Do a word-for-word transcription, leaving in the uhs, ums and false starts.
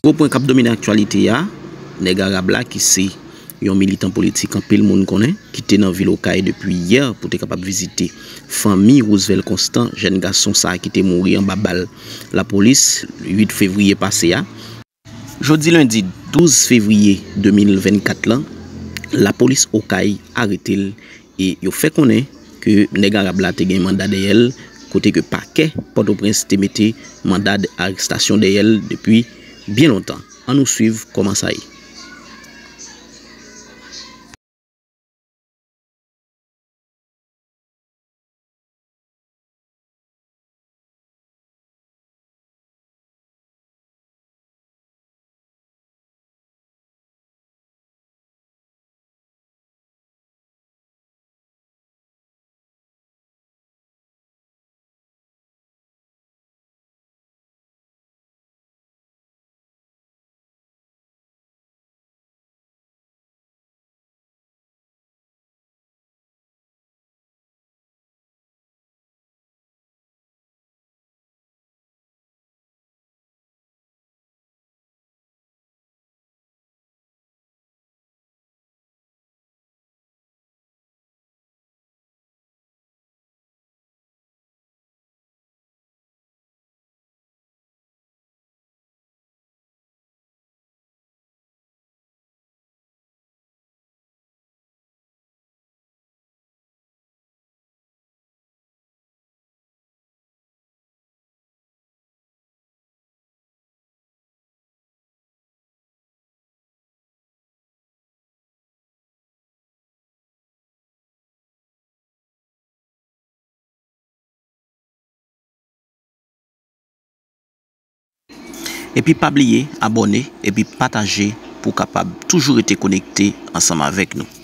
Gwo pwen k ap domine aktyalite a, nèg arab la ki se yon militan politik anpil moun konnen, ki te nan vil Okay depi yè pou te kapab vizite fanmi Roosevelt Constant, jèn gason sa a ki te mouri anba bal lapolis uit fevriye pase a. Jodi lendi douz fevriye de mil vennkat lan, lapolis Okay arete l e yo fè konnen ke nèg arab la te gen manda dèyè l, kote ke pakè Pòtoprens te mete manda arestasyon dèyè l depi byen lontan. Ann nou swiv kòman sa ye. Epi pa bliye abòne epi pataje pou w kapab toujou rete konekte ansanm avèk nou.